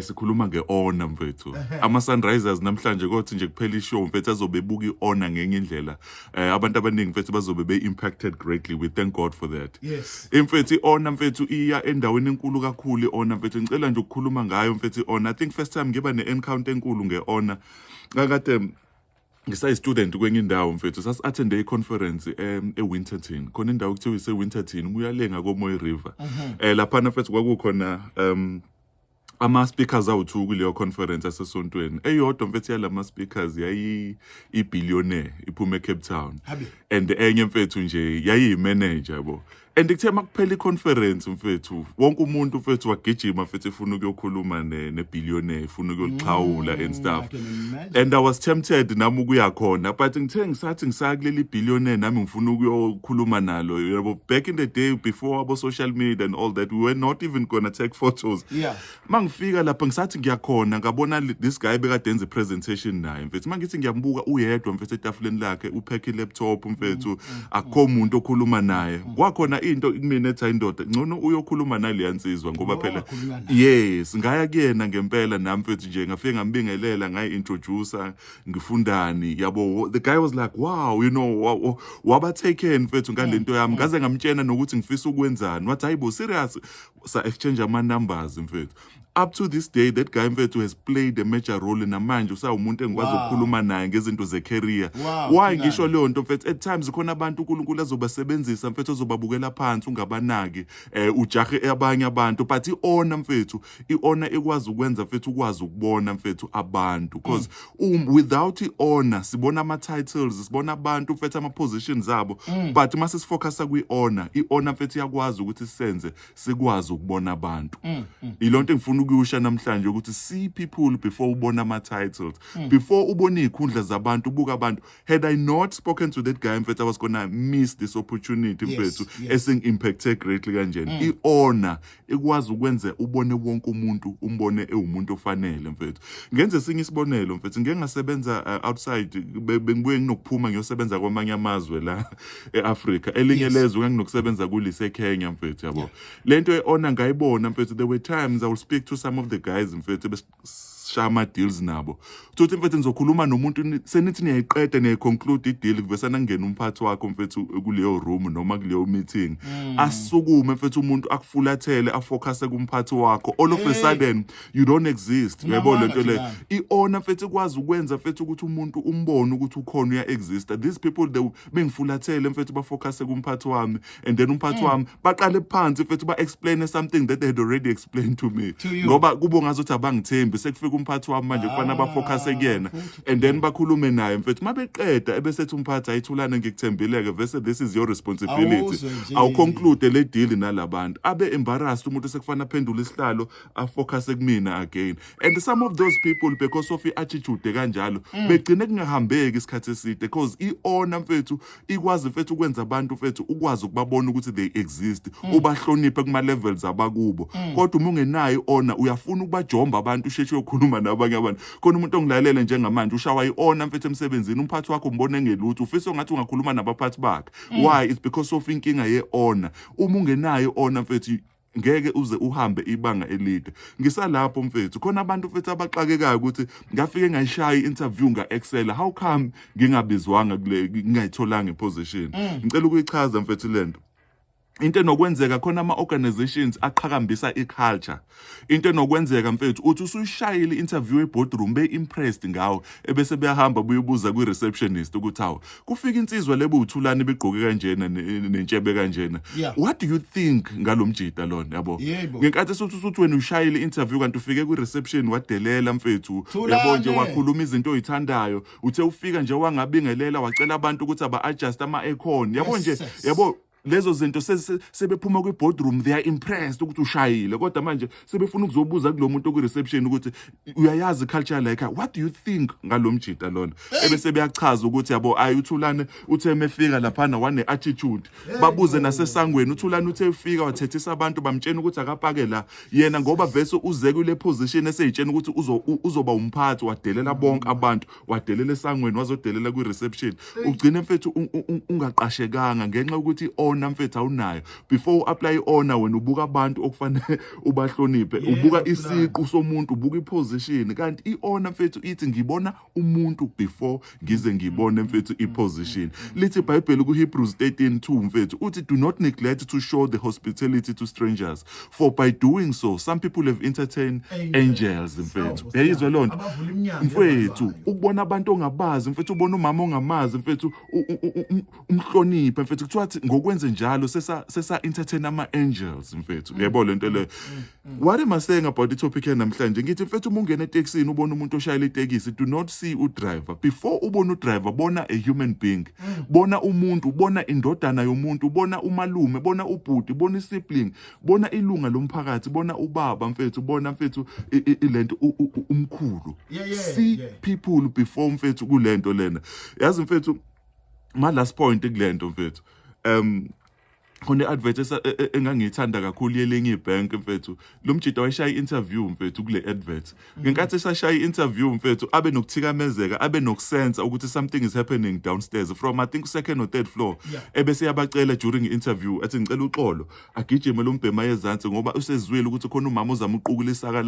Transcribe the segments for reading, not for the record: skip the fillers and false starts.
Sikhuluma nge-honor, mfethu. Ama Sunrisers namhlanje kothi nje kuphela ishow, mfethu, azobe ebuka i-honor ngenye indlela. Abantu abaningi, mfethu, bazobe be-impacted greatly. We thank God for that. Imfethu, i-honor, mfethu, iya endaweni enkulu kakhulu i-honor, mfethu. Ngicela nje ukukhuluma ngayo, mfethu, i-honor. I think first time ngiba ne-encounter enkulu nge-honor ngakade ngisayi-student kwenye indawo, mfethu. Sasi-attende i-conference e-Winterton. Khona indawo kuthiwa ise-Winterton, kuyalenga koMooi River. Laphana, mfethu, kwakukhona ama-speakers awu-2 kuleyo conference yasesontweni. Eyodwa, mfethu, yalama speakers yayi i-billionaire iphuma eCape Town. Habe. And enye, mfethu, nje yayiyi-manager, yabo. And kuthe makuphela i-conference, mfethu, wonke umuntu, mfethu, wagijima, mfethu, efuna ukuyokhuluma ne-billionaire, efuna ukuyolixhawula and stuff. I can imagine. And I was tempted nami ukuya khona, but ngithe ngisathi ngisaya kuleli billionaire nami ngifuna ukuyokhuluma nalo, yabo, back in the day before abo social media and all that, we were not even gonna take photos. Mangifika lapha, ngisathi ngiyakhona, ngabona this guy bekade enza i-presentation naye, mfethu. Mangithi ngiyambuka, uyedwa, mfethu, etafuleni lakhe, uphekhe i-laptop, mfethu, akukho umuntu okhuluma naye. Kwakhona into kumina ethi, "Ayindoda, ngcono uyokhuluma naleya nsizwa," ngoba Ngoba phela wakhulunywa naye. Yes, ngaya kuyena ngempela nami, mfethu, nje ngafike ngambingelela, ngayi-introducer, ngifundani, yabo. The guy was like, "Wow," waba taken, mfethu, ngalento yami. Ngaze ngamtshena nokuthi ngifisa ukwenzani, wathi, "Hayibo, serious?" Sa exchange ama numbers, mfethu. Up to this day that guy, mfethu, has played a major role. Namanje usawumuntu engikwazi ukukhuluma naye ngezinto ze-career. Wow, Why Thulani. ngisho leyo nto, mfethu? At times khona abantu uNkulunkulu azobasebenzisa, mfethu, ozobabukela phansi, ungabanaki, ujahe abanye abantu. But i-honor, mfethu, i-honor ikwazi ukwenza, mfethu, ukwazi ukubona, mfethu, abantu, because without i-honor sibona ama-titles, sibona abantu, mfethu, ama-positions abo, but mase sifocusa kwi-honor, i-honor, mfethu, iyakwazi ukuthi senze sikwazi ukubona abantu. Ilonto engifuna ukuyusha namhlanje, ukuthi see people before ubona ama-titles, before ubone iy'khundla zabantu, ubuka abantu. Had I not spoken to that guy, mfethu, I was gonna miss this opportunity, mfethu, esingi-impacte greatly kanjena. I-honor ikwazi ukwenza ubone wonke umuntu, umbone ewumuntu ofanele, mfethu. Ngenze esinye isibonelo, mfethu. Ngike ngasebenza outside, bengibuye nginokuphuma ngiyosebenza kwamanye amazwe la e-Afrika. Elinye lezwe nganginokusebenza kulise Kenya, mfethu, yabo. Lento ye-honor ngayibona, mfethu. There were times I will speak to some of the guys, mfethu, besishaya ama-deals nabo. Uthi, mfethu, nizokhuluma nomuntu, senithi niyayiqeda, niyayiconclude i-deal, kuvesana kungena umphathi wakho, mfethu, kuleyo room noma kuleyo meeting. Asukume, mfethu, umuntu akufulathele, afocuse kumphathi wakho. All of a Hey. sudden you don't exist, uyayibona Unamanga, lento leyo? Thulani. I-honor, mfethu, ikwazi ukwenza, mfethu, ukuthi umuntu umbone ukuthi ukhona, uya-exista. These people, they bengifulathele, mfethu, bafocuse kumphathi wami, and then umphathi wami baqale phansi, mfethu, ba-explain something that they had already explained to me. To you. Ngoba kubo ngazuthi abangithembi. Sekufika umphathi wami manje, kufanele bafocuse kuyena Futhi. and then bakhulume naye, mfethu. Mabeqeda, ebesethi umphathi, "Ayithulane, ngikuthembileke vese, this is your responsibility." Awuzwe nje. Awuconclude le deal nalabantu. Abe embarrassed umuntu, sekufanele aphendule isihlalo, afocuse kumina again. And some of those people, because of i-attitude kanjalo, begcine kungahambeki isikhathi eside, because i-honor, mfethu, ikwazi, mfethu, ukwenza abantu, mfethu, ukwazi ukubabona ukuthi they exist, ubahloniphe kuma levels abakubo. Kodwa uma ungenayo i-honor, uyafuna ukubajomba abantu, usheshe uyokhuluma nabanye abantu. Khona umuntu ongilalele njengamanje ushawa i-honor, mfethu, emsebenzini, umphathi wakho umbone engelutho, ufisa ngathi ungakhuluma nabaphathi bakhe. Why? It's because of inkinga ye-honor. Uma ungenayo i-honor, mfethu, ngeke uze uhambe ibanga elide. Ngisalapho, mfethu, khona abantu, mfethu, abaxakekayo ukuthi ngafike ngayishaya i-interview, nga-excel, how come ngingabizwanga kule, ngingayitholanga iposition? Ngicela ukuyichaza, mfethu, lento. Into enokwenzeka khona, ama-organizations aqhakambisa i-culture. Into enokwenzeka, mfethu, uthi usuyishayile i-interview e-boardroom, be-impressed ngawe, ebese beyahamba buyobuza kwi-receptionist ukuthi, "Hawu, kufika insizwa lebo uThulane, begqoke kanjena, nentshebe kanjena. What do you think ngalo mjida lona?" Yabo? Yebo. Ngenkathi esuthi usuthi wena ushayile i-interview, kanti ufike kwi-reception wadelela, mfethu, yabo nje. Thulane. Wakhuluma izinto oyithandayo, uthe ufika nje wangabingelela, wacela abantu ukuthi aba-adjust ama-aircon, yabo nje. Yabo, lezo zinto sebephuma kwi-boardroom, they are impressed ukuthi ushayile, kodwa manje sebefuna ukuzobuza kulo muntu okwi-reception ukuthi, "Uyayazi i-culture la ekhaya, what do you think ngalo mjida lona?" Ebese beyachaza ukuthi, yabo, ayi, uThulane uthe mefika laphana wane-attitude. Babuze nasesangweni, uThulane uthe efika wathethisa abantu, bamtshena ukuthi akapake la. Yena ngoba vese uze kule position eseyitshena ukuthi uzoba umphathi, wadelela bonke abantu, wadelela esangweni, wazodelela kwi-reception. Ugcine, mfethu, ungaqashekanga ngenxa yokuthi i-honor I-honor, mfethu, awunayo. Before u-apply i-honor, wena ubuka abantu okufanele ubahloniphe, ubuka Thulani. Isiqu somuntu, ubuka iposition, kanti i-honor, mfethu, ithi ngibona umuntu before ngize ngibone, mfethu, iposition. Lithi iBhayibheli kuHebrews 13:2, mfethu, uthi, "Do not neglect to show the hospitality to strangers, for by doing so some people have entertained angels," mfethu. Yayizwa lonto? Abavula iminyango Mfethu, evalwayo. Ukubona abantu ongabazi, mfethu, ubona umama ongamazi, mfethu, umhloniphe, mfethu, kuthiwa thi ngokwenze njalo sesa entertain ama angels, mfethu. Yebo, lento leyo. What am I saying about the topic namhlanje? Ngithi, mfethu, uma ungena etekisini, ubona umuntu oshayela itekisi, do not see udriver. Before ubona udriver, bona a human being, bona umuntu, bona indodana yomuntu, bona umalume, bona ubhuti, bona isibling, bona ilunga lomphakathi, bona ubaba, mfethu, bona, mfethu, ilento umkhulu. See people before, mfethu, kulento lena. Yazi, mfethu, my last point kulento, mfethu, khona i-advert engangiyithanda kakhulu yelinye ibhenki, mfethu. Lo mjida wayeshaya i-interview, mfethu. Kule advert, ngenkathi esashaya i-interview, mfethu, abe nokuthikamezeka, abe nokusensa ukuthi something is happening downstairs from, I think, second or third floor. Ebese yabacela during i-interview, athi, "Ngicela uxolo." Agijime lo mbhema yezansi ngoba usezwile ukuthi khona umama ozama uqukula isaka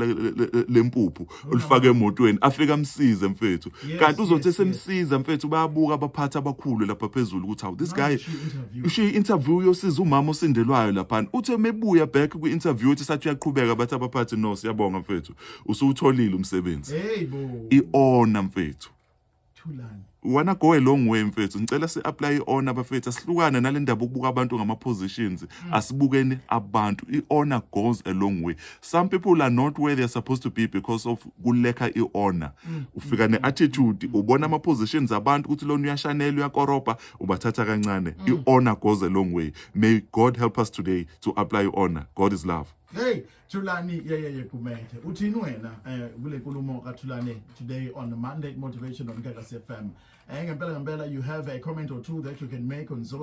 lempuphu olifake emotweni. Afike amsize, mfethu. Kanti uzothi esemsiza, mfethu, bayabuka abaphathi abakhulu lapha phezulu ukuthi, "Hawu, this guy Ushiye i-interview. ushiye i-interview, uyosiza umama osindelwayo laphana." Uthe mebuya back kwi-interview, uthi sathi uyaqhubeka, bathi abaphathi, "No, siyabonga, mfethu, usuwutholile umsebenzi." Hey bo. I-honor, mfethu. Thulani. Wanna go a long way, mfethu. Ngicela si-apply i-honor, bafethu. Asihlukane nale ndaba ukubuka abantu ngama-positions. Asibukeni abantu. I-honor goes a long way. Some people are not where they're supposed to be because of kulacka i-honor. Ufika ne-attitude, ubona ama-positions abantu ukuthi lona uyashanela, uyakorobha, ubathatha kancane. I-honor goes a long way. May God help us today to apply honor. God is love. Hey, Thulani Yeyeye Gumede. Uthini wena kule nkulumo kaThulani today on Monday Motivation on Gagasi FM? Ngempela ngempela, you have a comment or two that you can make on 0